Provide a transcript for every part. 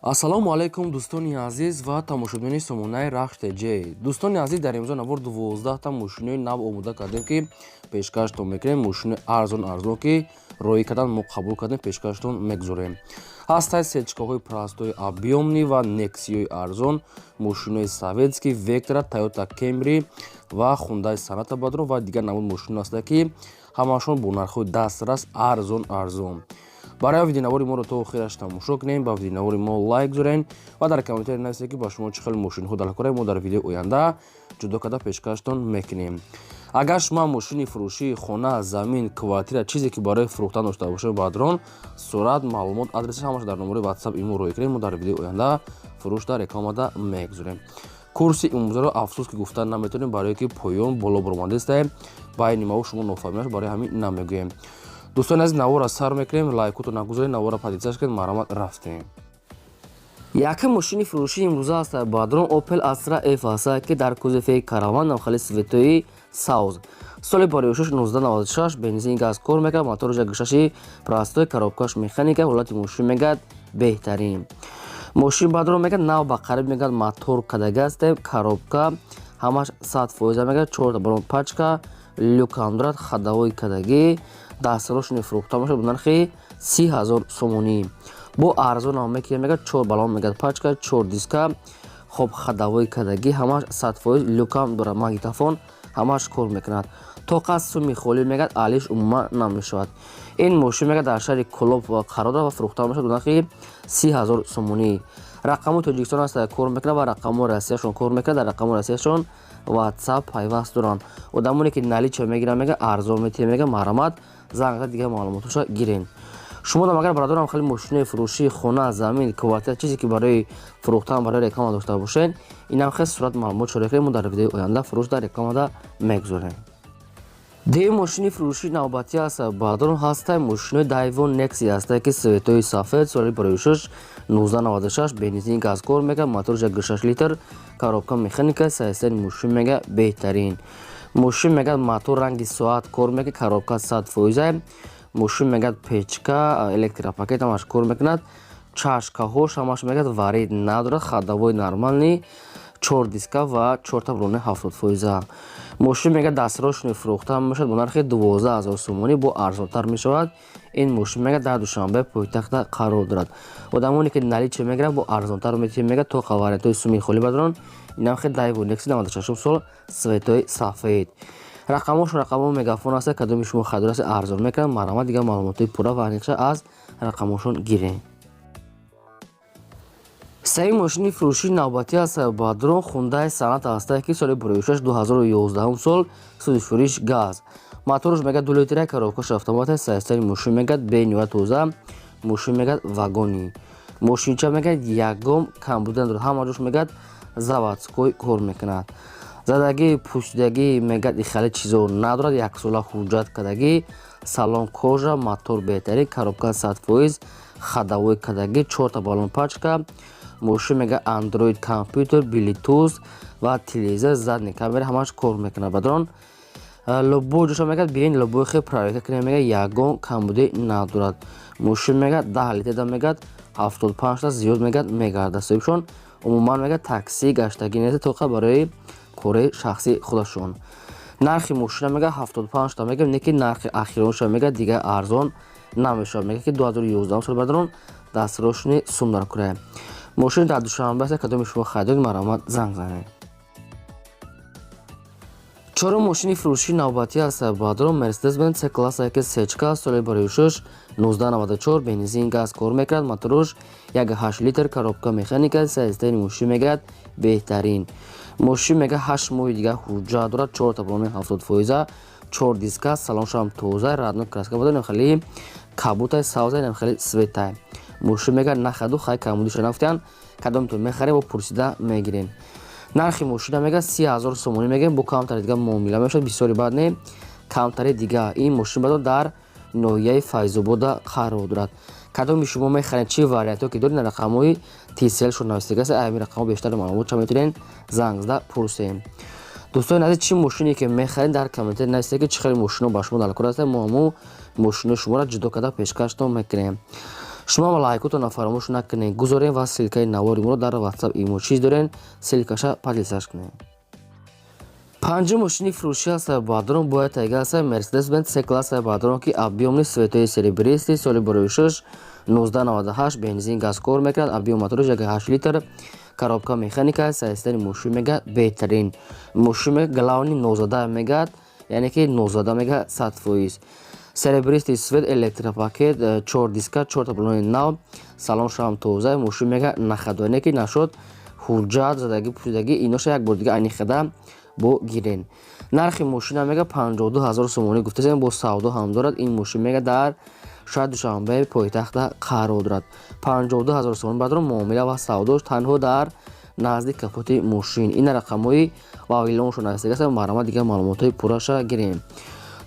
Ассалому алайкум, дӯстони азиз ва тамошобинони сомонаи Рахш ТЖ. Дӯстони азиз, дар имрӯза навор 12-та мошинои нав омода кардем, ки пешкаштон мекунем. Мошинои арзон арзон, ки роӣ кардан мо қабул кардем, пешкаштон мегузорем. Ҳастаи сечкаҳои простой, объёмный ва Нексиёи арзон, мошинои советский, Вектора, Тойота Кемри ва Хундай Соната бадро ва дигар намуд мошино ҳастанд, ки ҳамаашон бо нархҳои дастрас, арзон арзон. Барои видеонавори моро то охираш тамошо кунем, ба видеонавори мо лайк гузорен ва дар комментария нависед, ки ба шумо чӣ хел мошинҳо дар мо дар видеои оянда ҷудо карда пешкаштон мекунем. Агар шумо мошини фурӯшии, хона, замин, квартира, чизе ки барои фурӯхтан дошта бошед, бадрон сурат, маълумот, адреси ҳамааш дар номерои WhatsApp имо роҳӣ кунед. Мо дар видеои оянда фурӯш дар рекламада мегузорем. Курси имрӯзаро, афсӯс, ки гуфтан наметавонем, барое ки поён боло баромадастаем, байни маву шумо нофаҳмиаш, барои ҳамин намегӯем. Дӯстони азиз, навора сар мекунем. Лайкото нагузоред, навора подписаться кунед. Марҳамат, рафтем. Якум мошини фурӯшии имрӯза аст, бадрон, Opel Astra F аст, ки дар кузови Караван, навхали цветои савз, соли бароишаш 1996, бензин, газ кор мекард, мотораш 1,6 простой, коробкаш механика. Ҳолати мошин мегӯяд беҳтарин. Мошин бадрон мегӯяд нав ба қариб мегӯяд мотор кадаги астем, коробка ҳамаш 100%, мегӯяд чорта балон пачка, люкам дорад, ходовой кадагӣ. Дастрошни фурӯхта мешавад бо нархи 30 000 сомонӣ, бо арзонам мекунем. Мегӯяд чор балон, мегӯяд пачка, чор диска, хоб, ходовой кадагӣ, ҳамаш 100%, люкам дорад, магнитофон, ҳамаш кор мекунад. Тоқа суми холӣ мегӯяд алиш умуман намешавад. Ин мошин мегӯяд дар шаҳри Кӯлоб қарор дорад ва фурӯхта мешавад бо нархи 30 000 сомонӣ. Рақамҳои Тоҷикистон аст, кор мекунад, ва рақамҳои Россияшон кор мекунад. Дар рақамҳои Россияшон WhatsApp пайваст доранд. Одамоне ки наличие мегиранд, мега арзон метиҳем, мега марҳамат, занг зад, дигар маълумотҳоша гирен. Шумо дам агар, бародарам, хеле мошинои фурӯшии, хона, замин, квартира, чизе ки барои фурӯхтан, барои реклама дошта бошед, инам хел сурат, маълумот шоре кунед, мо дар видеои оянда фурӯш дар рекламада мегузорем. Дуюм мошини фурӯшии навбатӣ аст, бародарон, ҳастай мошинои Дайвон Некси ҳастай, ки цветои сафед, соли бароишаш 1996, бензин, газ кор мекард, мотораш 1,6 литр, коробка механика. Состояни мошин мега беҳтарин. Мошин мегӯяд мотор ранги соат кор мекунад, коробка 100%. Мошин мегӯяд печка, электропакет, ҳамаш кор мекунад, чашкаҳош ҳамаш мегӯяд варид надорад, ходовой нормальный, чор диска ва чорта брони 70%. Мошин мегӯяд дастрошни фурӯхта мешавад бо нархи 12 000 сомонӣ, бо арзонтар мешавад. Ин мошин мегӯяд дар Душанбе, пойтахта қарор дорад. Одамоне ки наличие мегиранд, бо арзонтар метиҳем, мегӯяд то вариантҳои суми холӣ. Бадрон, инам хел Дайву Некси 96 сол, цветои сафед. Рақамҳош рақамҳо Мегафон аст. Кадоми шумо харидор аст, арзон мекунад, марҳамат, дигар маълумотҳои пурра ва аниқша аз рақамҳошон гирем. Сеюм мошини фурӯшии навбатӣ аст, бадрон, Хундай Соната ҳастае, ки соли бароишаш 2011 сол, сӯзишвориш газ, мотораш мегӯяд 2 литра, коробкаш автомат. Состояни мошин мегӯяд бениҳоят тоза. Мошин мегӯяд вагони мошинча, мегӯяд ягон камбуди надорад, ҳама ҷош мегӯяд заводской кор мекунад. Задагӣ, пӯшидагӣ мегӯяд ихеле чизо надорад, яксола ҳуҷҷат кардагӣ, салон кожа, мотор беҳтарин, коробка 100%, ходовой кардагӣ, чорта балон пачка. Мошин мегӯяд андроид компютер, Bluetooth ва телевизор, задний камера, ҳамаш кор мекунад. Бадрон, любой ҷоша мегӯяд биёин, любой хел проверка кунем, мегӯяд ягон камбудӣ надорад. Мошин мегӯяд 10 литрда мегӯяд 75-та зиёд мегӯяд мегардад. Соҳибшон умуман мегӯяд такси гаштагӣ нест, тоқа барои кори шахсии худашон. Нархи мошина мегӯяд 75-та мегӯяд, не ки нархи ахиронша, мегӯяд дигар арзон намешавад. Мегӯяд ки 2011 сол, бадрон, дастрошни сум дар курая. Мошин дар Душанбе аст. Кадоми шумо харидор, марҳамат, занг занед. Чорум мошини фурӯшии навбатӣ аст, бадрон, Мерседес Бенз С класса, ки сечка, соли бароишаш 1994, бензин, газ кор мекунад, мотораш 1,8 литр, коробка механика. Состояни мошин мегӯяд беҳтарин. Мошин мегӯяд 8 моҳи дигар ҳуҷҷат дорад, чорта балони 70%, чор диска, салоншам тоза, родной краска буда, хеле кабутай, савзай, хеле цветай. Мошин мегӯяд нахаду хай камбудиша нафтиянд. Кадомтон мехарем, бо пурсида мегирем. Нархи мошина мегӯяд 30 000 сомонӣ мегӯем, бо камтари дига муомила мешавад, бисёри бад не, камтари дига. Ин мошин бадо дар ноҳияи Файзобода қарор дорад. Кадоми шумо мехаред, чӣ вариантҳо ки доред, рақамҳои Тселшон навистагааст. Ами рақамҳо бештар маълумот ча метавонед занг зада пурсем. Дӯстони азиз, чӣ мошине ки мехаред, дар комментарий нависед, ки чӣ хеле мошино ба шумо дар кор ҳастанд. Мо ҳамун мошинои шуморо ҷудо карда пешкаштон мекунем. Шумо лайкотонро фаромӯш накунед, гузорем ва ссылкаи навори моро дар WhatsApp, имо чиз дорен, ссылкаша поделиться кунед. Панҷум мошини фурӯшӣ аст, бародарон, бояд тайга аст Mercedes Benz C класса, бародарон, ки объёмный, цветои серебристый, соли 2006, 1998, бензин, газ кор мекунад, объём мотораш 1,8 литр, коробка механика. Состояние мошин мега беҳтарин. Мошин мега главный нозада мегад, яъне ки нозада мега 100%. Серебристый цвет, электропакет, чор диска, чорта баллони нав, салон шам тоза. Мошин мега нахадоне ки нашуд, ҳуҷҷат задагӣ, пӯшидагӣ, иноша як бор дига аниқада бо гирен. Нархи мошина мега 52 000 сомонӣ гуфтасем, бо савдо ҳам дорад. Ин мошин мега дар шояд Душанбе пойтахта қарор дорад. 52 000 сомонӣ, баъдро муомила ва савдош танҳо дар назди капоти мошин. Ин рақамҳои вавилоншон навистагааст. Марҳамат, дигар маълумотҳои пурраша гирем.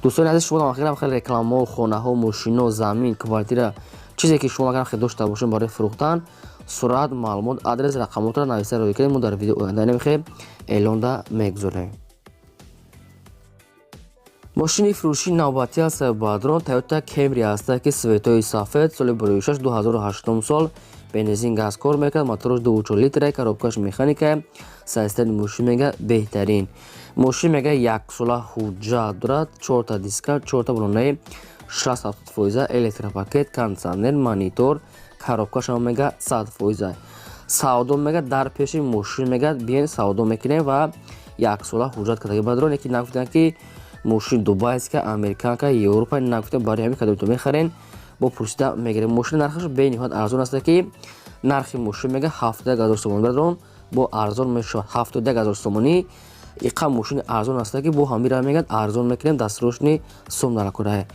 Дӯстони азиз, шумо хеле хеле рекламаҳо, хонаҳо, мошино, замин, квартира, чизе ки шумо агар хел дошта бошед барои фурӯхтан, сурат, маълумот, адрес, рақамотро нависта роӣ кунед. Мо дар видео оянда намехоҳем эълонда мегузорем. Мошини фурӯшии навбатӣ аст, бародарон, Toyota Camry аст, ки цветои сафед, соли 2006, 2008 сол, бензин, газ кор мекунад, мотораш 2,4 литра, коробкаш механика. Состояние мошин мега беҳтарин. Мошин мега яксола ҳуҷҷат дорад, чорта диска, чорта баллонаи 60-70%, электропакет, кондитсионер, монитор, коробкашам мега 100%. Савдо мега дар пеши мошин мега биен, савдо мекунем ва яксола ҳуҷҷат кардаги, бародарон. Яки нагуфтанд, ки мошин дубайска, американка, Европа нагуфтем. Барои ҳамин кадомито мехарен, бо пурсида мегирем. Мошин нархаш бениҳоят арзон аст, ки нархи мошин мега 71 000 сомонӣ, бародарон, бо арзон мешавад. 71 000 сомонӣ иқа мошини арзон аст, ки бо ҳамира мегӯяд, арзон мекунем, дастрочный сум наракурае.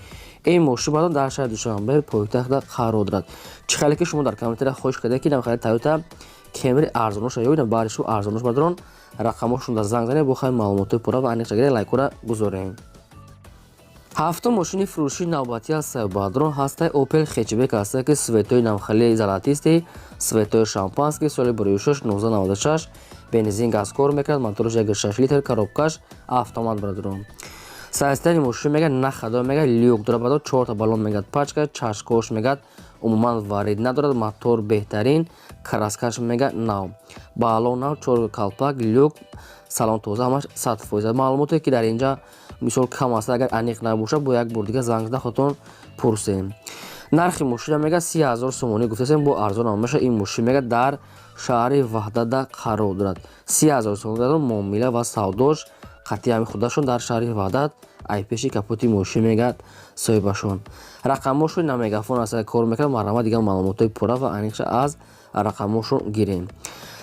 Ин мошин, бародарон, дар шаҳри Душанбе пойтахта қарор дорад. Чӣ хеле ки шумо дар комментария хоҳиш кардед, ки намехоҳед Toyota Camry арзоноша ё баъди шумо арзонош, бародарон, рақамҳошон дар занг занед, бо хай маълумотҳои пурра ва аниқ шагире, лайкора гузорем. Ҳафтум мошини фурӯшии навбатӣ аст, бародарон, ҳастаи Opel хэтчбек аст, ки цветои навхали золотистый, цветои шампанский, соли 2006, 1996, бензин, газ кор мекунад, мотораш 1,6 литр, коробкаш автомат, бародарон. Состояние мошин мега нахадо мега люк дорад, бародарон, чорта баллон мегад пачка, чашкош мегад умуман варид надорад, мотор беҳтарин, краскаш мега нав, баллон нав, чор калпак, люк, салон тоза, ҳамаш 100%. Маълумоте ки дар инҷа мисол кам аст, агар аниқ набошад, бо як бор дига занг зада худтон пурсем. Нархи мошина мега 30 000 сомонӣ гуфтасем, бо арзон ҳам меша. Ин мошин мега дар шаҳри Ваҳдатда қарор дорад. 30 000 сомонӣ, муомила ва савдош қатъи ҳами худашон дар шаҳри Ваҳдат, ай пеши капоти мошин мегӯяд соҳибашон. Рақамҳошон на мегафон аст, кор мекунад. Марҳамат, дигар маълумотҳои пурра ва аниқша аз рақамҳошон гирем.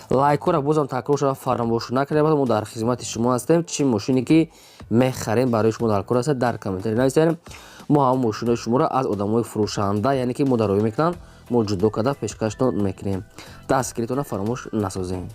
Лайкҳоро бозам такрор шава фаромӯш накунед. Мо дар хизмати шумо ҳастем. Чӣ мошине ки мехарем, барои шумо дар кор аст, дар комментарий нависед. Мо ҳамон мошинои шуморо аз одамои фурӯшанда, яъне ки мо дароӣ мекунанд, мо ҷудо карда пешкаштон мекунем. Дастгиритонро фаромӯш насозем.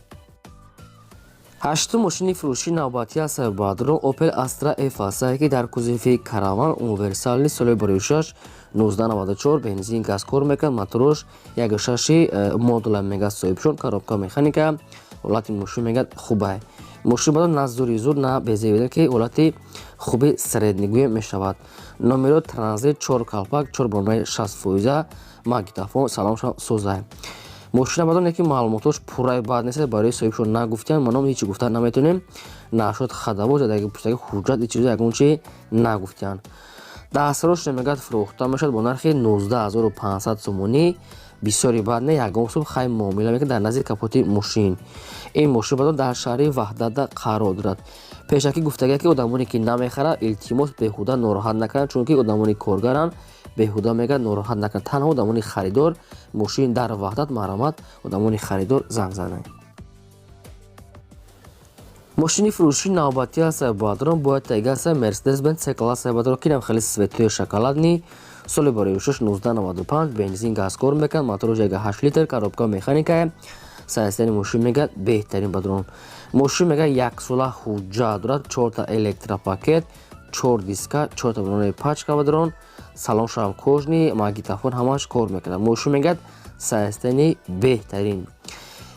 Ҳаштум мошини фурӯшии навбатӣ аст, бародарон, Opel Astra F аст, ки дар кузови Караван универсальный, соли 2006, 1994, бензин, газ кор мекунад, мотораш 1,6 модула мега соҳибшон, коробка механика. Ҳолати мошин мегӯяд хубай. Мошин бадо на зури зур, на безебида, ки ҳолати хуби средний гӯем мешавад. Номеро транзит, чор калпак, чор баллонаи 60%, магнитофон, салоншон созай. Мошина бадоне ки маълумотош пурраи бад нест, барои соҳибшон нагуфтиян, ма ном ҳечи гуфта наметонем. Нашуд хадавоз задаги, пуштаги ҳуҷҷат, чизо ягон чи нагуфтиян. Дастрош мегӯяд фурӯхта мешавад бо нархи 19 500 сомонӣ. Бисёри бад не, ягон сум хай муомила мекунад дар назди капоти мошин. Ин мошин бадон дар шаҳри Ваҳдатда қарор дорад. Пешакӣ гуфтагия, ки одамоне ки намехарад, илтимос, беҳуда нороҳат накунанд, чунки одамони коргаранд, беҳуда мегӯяд нороҳат накунанд. Танҳо одамони харидор, мошин дар Ваҳдат, марҳамат, одамони харидор занг зананд. Мошини фурӯшии навбатӣ аст, бародарон, бояд тайга аст Mercedes Benz C класса, бародарон, ки хеле цветои шоколадный, соли 2006, 1995, бензин, газ кор мекунад, мотораш 1,8 литр, коробка механика. Состояние мошин мегӯяд беҳтарин, бародарон. Мошин мегӯяд яксола ҳуҷҷат дорад, чорта электропакет, чор диска, чорта баллонаи пачка, бародарон, салон шам кожаный, магнитофон, ҳамаш кор мекунад. Мошин мегӯяд состояние беҳтарин.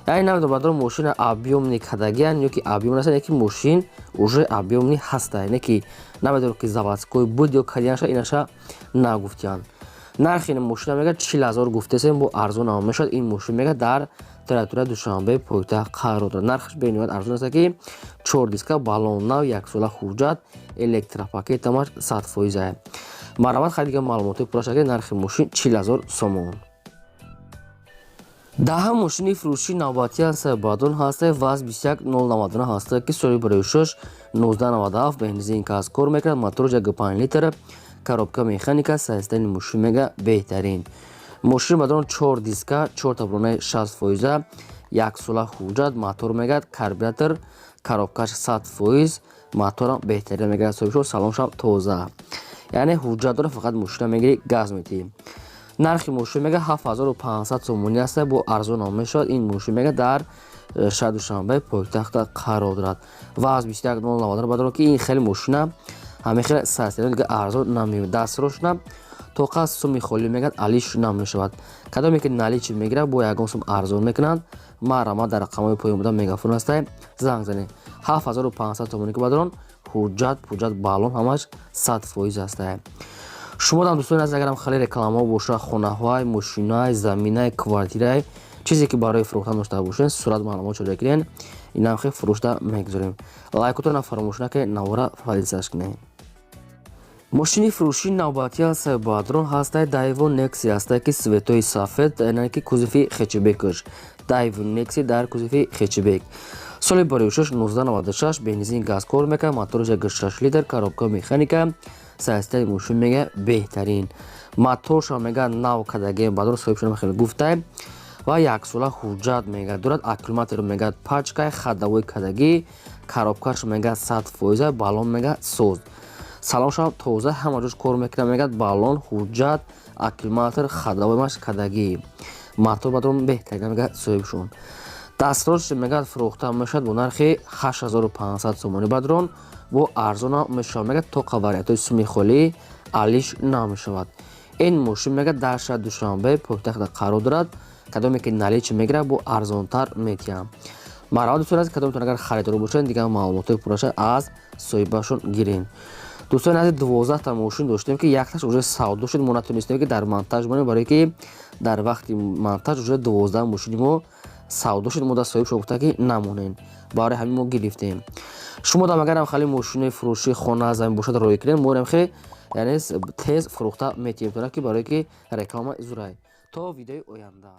Яъне намедонам, бародарон, мошина объёмный кардагиян ё ки объём наста, яки мошин уже объёмный ҳаста, яъне ки намедонам, ки заводской буд ё кардианаша, инаша нагуфтиянд. Нархи ин мошина мега 40 000 гуфтесем, бо арзон ам мешавад. Ин мошин мега дар территорияи Душанбе, пойтахт қарор дорад. Нархаш бениҳоят арзон аст, ки чор диска, баллон нав, яксола ҳуҷҷат, электропакет, тамаш 100%. Марҳамат, хайр, дига маълумотҳои пурра ки нархи мошин 40 000 сомон. Даҳам мошини фурӯшии навбатӣ ҳаста, баъдон ҳаста ВАЗ 21099 ҳаста, ки соли барои 1997, бензин, газ кор мекунад, мотораш 1,5 литр, коробка механика. Состояни мошин мега беҳтарин. Мошин баъдон чор диска, чор таблонаи 60%, яксола ҳуҷҷат, мотор мегӯяд карбюратор, коробкаш 100%, моторам беҳтарин мегӯяд соҳибшо, салоншам тоза, яъне ҳуҷҷат дора, фақат мошина мегирӣ, газ метиҳӣ. Нархи мошин мега 7500 сомонӣ аста, бо арзон мешавад. Ин мошин мега дар шаҳри Душанбе, пойтахта қарор дорад. ВАЗ 21090 бадоро, ки ин хеле мошина ҳамин хеле састино дига арзон намеёбад. Дастрошна тоқа суми холӣ мегӯяд алиш намешавад. Кадоме ки наличный мегирад, бо ягон сум арзон мекунанд. Марҳамат, дар рақамҳои поён буда мегафон ҳастай, занг занед. 7500 сомонӣ, ки бадрон ҳуҷҷат пуҷҷат, баллон, ҳамаш 100% ҳастай. Шумо дам, дӯстони азиз, агарам хеле рекламаҳо боша, хонаҳои, мошинаи, заминаи, квартираи, чизе ки барои фурӯхтан дошта бошед, сурат, маълумот шуда кунед, инам хел фурӯшта мегузорем. Лайкотона фаромӯш накунед, навора поделиться кунед. Мошини фурӯшии навбатӣ ҳастай, бадрон ҳастай Дайву Некси ҳастай, ки цветои сафед, яъне ки кузови хэтчбекаш. Дайву Некси дар кузови хэтчбек, соли барои 1996, бензин, газ кор мекунад, мотораш 1,6 литр, коробка механика. Состояни мошин мега беҳтарин, моторшам мега нав кардагем, бадрон соҳибшонам хеле гуфтай, ва яксола ҳуҷҷат мега дорад. Аккумулятор мега пачкай, ходовой кардагӣ, коробкаш мега 100%, баллон мега соз, салоншам тоза, ҳама ҷош кор мекунад. Мегӯяд баллон, ҳуҷҷат, аккумулятор, ходовоймаш кардагӣ, мотор бадрон беҳтарин мегӯяд соҳибшон. Дастрош мегӯяд фурӯхта мешавад бо нархи 8500 сомонӣ, бадрон бо арзона мешавад. Мегӯяд тоқа вариантҳои суми холӣ алиш намешавад. Ин мошин мегӯяд дар шаҳри Душанбе, пойтахта қарор дорад. Кадоме ки наличный мегирад, бо арзонтар метиҳам. Марҳамат, дӯстони азиз, кадомтон агар харидор бошед, дигар маълумотҳои пурраша аз соҳибашон гирен. Дӯстони азиз, 12та мошин доштем, ки якташ уже савдо шуд. Мо натонистем, ки дар монтаж монем, барое ки дар вақти монтаж уже 12 мошини мо савдо шуд. Мо да соҳибшон гуфта, ки намонем, барои ҳамин мо гирифтем. Шумо дам агарам хеле мошинои фурӯшии хона, замин бошад, роӣ кунед, морем хе, яъне тез фурӯхта метиҳем, ки барое ки реклама зурай. То видеои оянда.